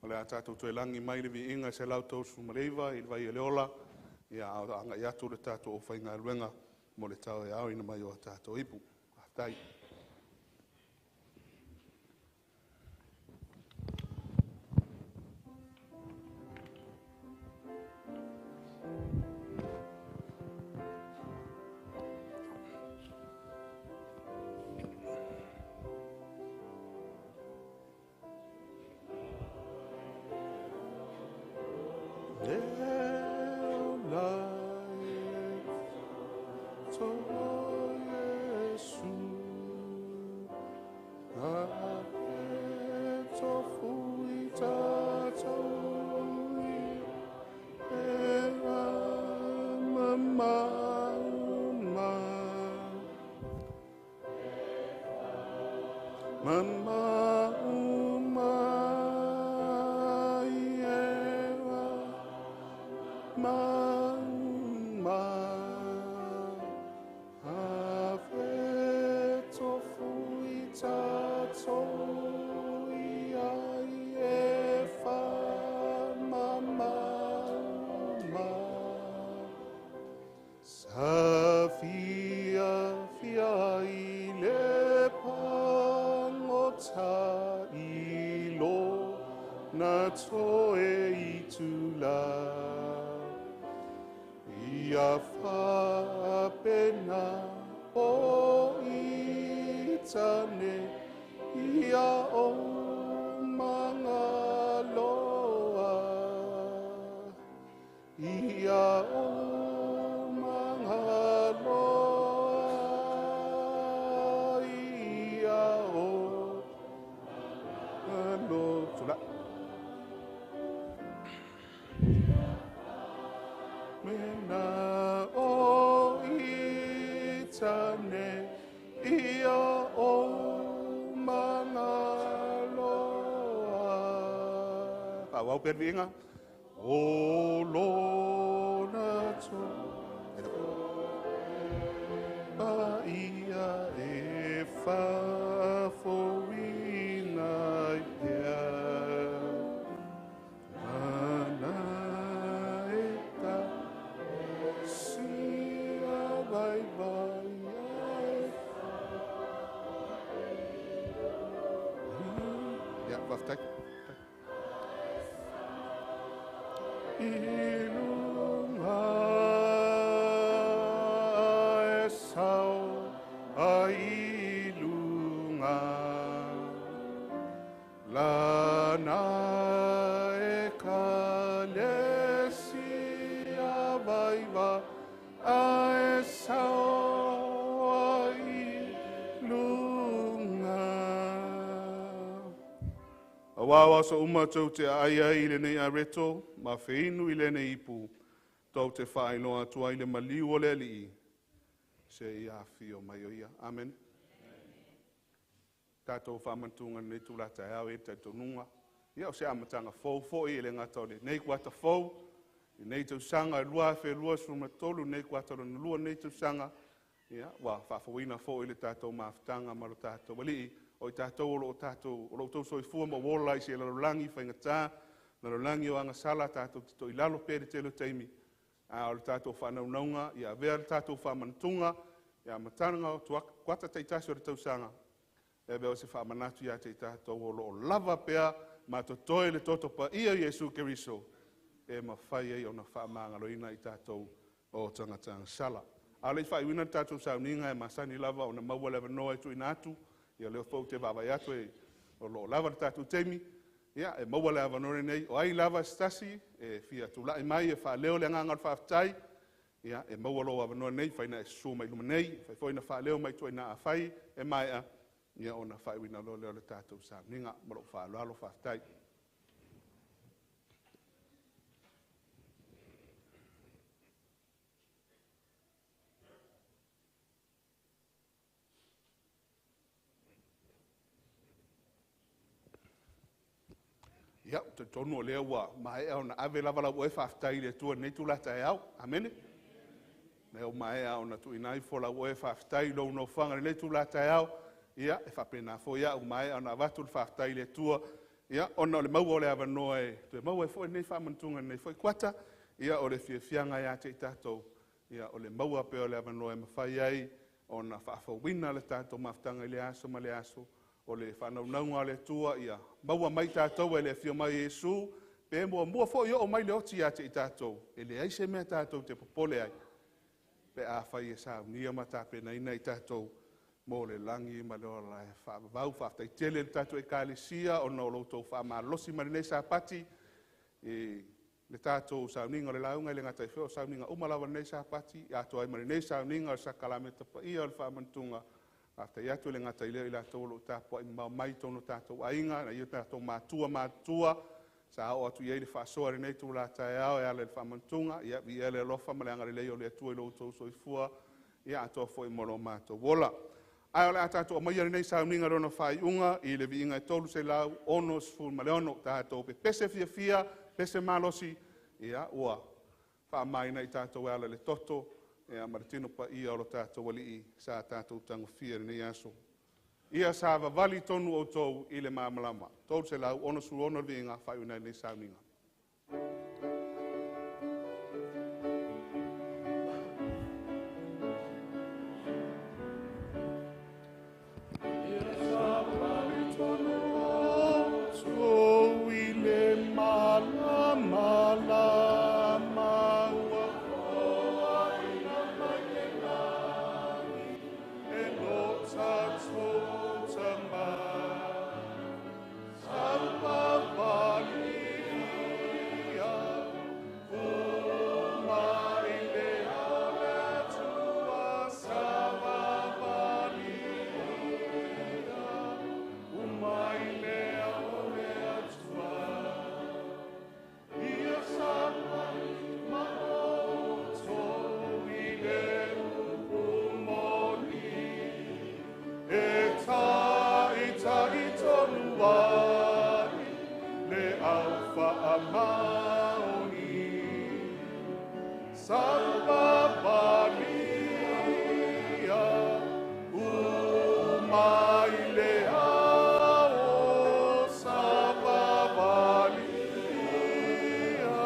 O le a tātou toe lagi mai le viiga 139 i le vai o le ola, ia a o agai atu le tātou aufaigaluega mo le taueaoina mai o a tātou ipu. Faafetai. Faaauau pea le viiga. O lona to pa ia e faafoina ia. Lana e ta sia vai vai ai. Ia, faafetai. I luga e sao ai luga. Lana e kalesia vaiva a e sao ai luga. Aua so uma tau te ai ai i lenei areto, ma feinu i lenei ipu, tau te whaailoa atu ai le maliu o le alii, se i afio mai o ia. Amen. Tātou whaamantunga nei tūlata e au e tātou nunga. Ia o se amatanga fou foi e le ngata o le nei kuata fou, i nei tausanga e 2023, nei kuata o le lua nei tausanga. Ia, wa whaafawina fo i le tātou mafutanga ma lo tātou alii, o i tātou o lo tātou, o lo tau soifua ma wola i se lalolangi whaingata, lalolangi o angasala tātou te toi lalo pere te lo teimi. A o le tātou whanaungaunga, ia avea le tātou whamantunga, ia matanga o tua kuata teitasi o le tausanga. E avea o se whamanatu ia te tātou o lo o lava pea, ma totoe le toto pa ia Iesu Keriso, e mawhai ai o na whaamangaloina i tātou o tangata angasala. A le whai wina tātou sauninga e masani lava o na maua lewa noa e tuina atu, ia leo fau te vavai atu e o lo lava le tātou teimi, ia e maua le avanoa nei, o ai lava stasi, e fia tūlai mai e whaaleo le nganga o le whaaftai, Ia, e maua lou avanoa nei, faina e susu mai luma nei, fai foi na faaleo mai tuai na afai, e maea, ia ona faaiuina loa lea o le tatou sauniga. Ma lou faaaloalo, faafetai. Ia, ou te talitonu o lea ua maea ona ave lava lau oe faafetai i le Atua i lenei itula taeao. Amene. Lea ua maea ona tuuina ifo lau oe faafetai i lou nofoaga i lenei itula taeao. Ia, e faapena foi au, ua maea ona avatu le faafetai i le Atua, ia, ona o le maua o le avanoa e toe maua ai foi lenei faamanatuga i lenei foi kuata. Ia, o le fiafiaga ia te i tatou, ia, o le maua pea o le avanoa e mafai ai ona faafouina le tatou mafutaga i lea aso ma lea aso. O le faanaunauga a le Atua ia maua mai tatou e le afio mai o Iesu, pe muamua foi oo mai le oti ia te i tatou, e leai se mea tatou te popole ai, pe afai e saunia ma tapenaina i tatou mo le lagi ma le ola e faavavau. Faafetai tele i le tatou Ekalesia ona o lo outou faamalosi mai lenei Sapati i le tatou sauniga o le lauga, e le gata ai foi o sauniga uma lava o lenei Sapati, atoa ai ma lenei sauniga o le Sakalameta paia o le Faamanatuga. Faafetai atu. E le gata i lea o i latou o lo o tapuai mamao mai i totonu o tatou aiga, nai o tatou matua matutua sa oo atu i ai le faasoa i lenei itula taeao e ala i le faamanatuga. Ia viia le alofa ma le agalelei o le Atua i lo outou soifua, ia atoa foi ma lo matou ola. Ae o le a tatou aumaia lenei sauniga i lona faaiuga i le viiga e 366, tatou pepese fiafia, pepese malosi, ia ua faamamaina i tatou e ala i le toto ia ma le tino paia o lo tatou Alii sa tatou tagofia i lenei aso. Ia savavali tonu outou i le malamalama. 366 le viiga faaiuina ai lenei sauniga. Ia savavali tonu outou i le malamalama ua foaina mai le lagi e lo tatou Tamā. Savavali ia uma i le ao o le Atua. Savavali ia uma i le ao o le Atua. Ia savavali ma outou i le upu moni e taita'i tonu ai le au faamaoni. Savavali ia uma i le ao. Savavali ia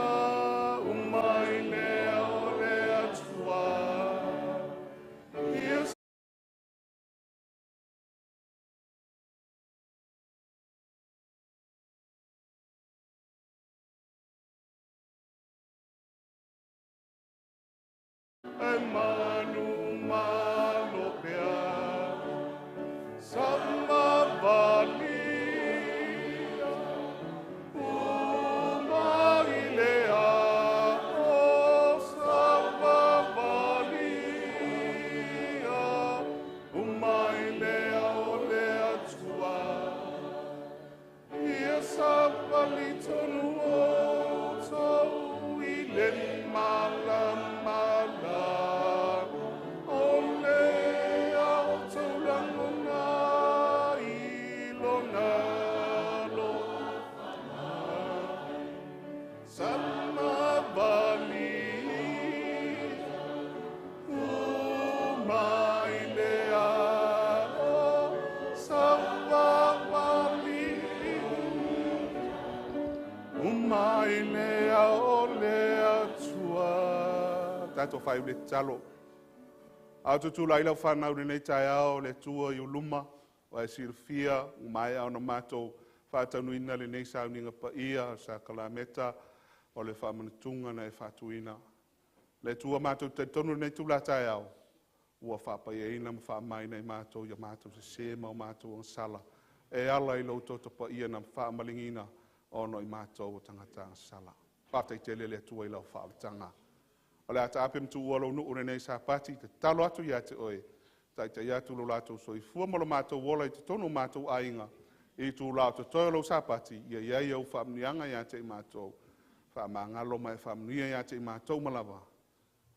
uma i le ao o le Atua. Ia e manumalo pea. Savavali ia uma i le ao. Savavali ia uma i le ao o le Atua. Ia savali tonu outou i le malamalama o le ao taulagona i lona alofa. Savavali uma i le ao. Savavali uma i le ao o le Atua. Tatou faaiu le tatalo. A o tutulai lau whanau lenei taeao le Atua i uluma, o e silafia, ua maea ona matou faataunuina lenei sauniga paia o le Sakalameta o le faamanatuga na e faatuina. Le Atua matou talitonu lenei itula taeao, ua faapaiaina ma faamamaina i matou ia matou sesē ma o matou agasala, e ala i lou toto paia na faamaligina ona o i matou o tagata agasala. Faafetai tele le Atua i lau faaolataga. O le a taape ma tuua lou nuu lenei Sapati, tatalo atu ia te oe, taitai atu lo latou soifua ma lo matou ola i totonu o matou aiga, i itula o totoe o lou Sapati, ia i ai au faamanuiaga ia te i matou, faamagalo ma e faamanuia ia te i matou uma lava,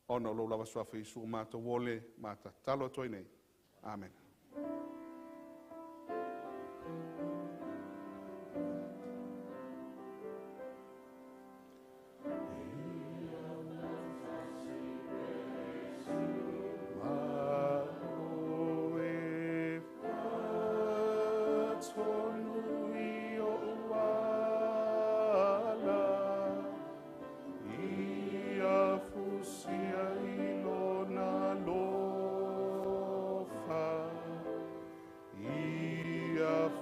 ona o lou lava suafa Iesu matou ole ma tatalo atu ai nei. Amene.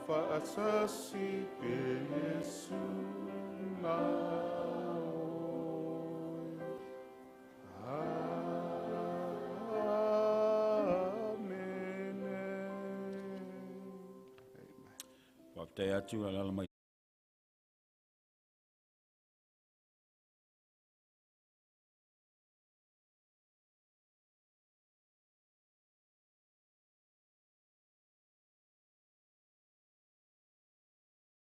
Faatasi pe Iesu ma oe. Amene. Faafetai atu alala mai.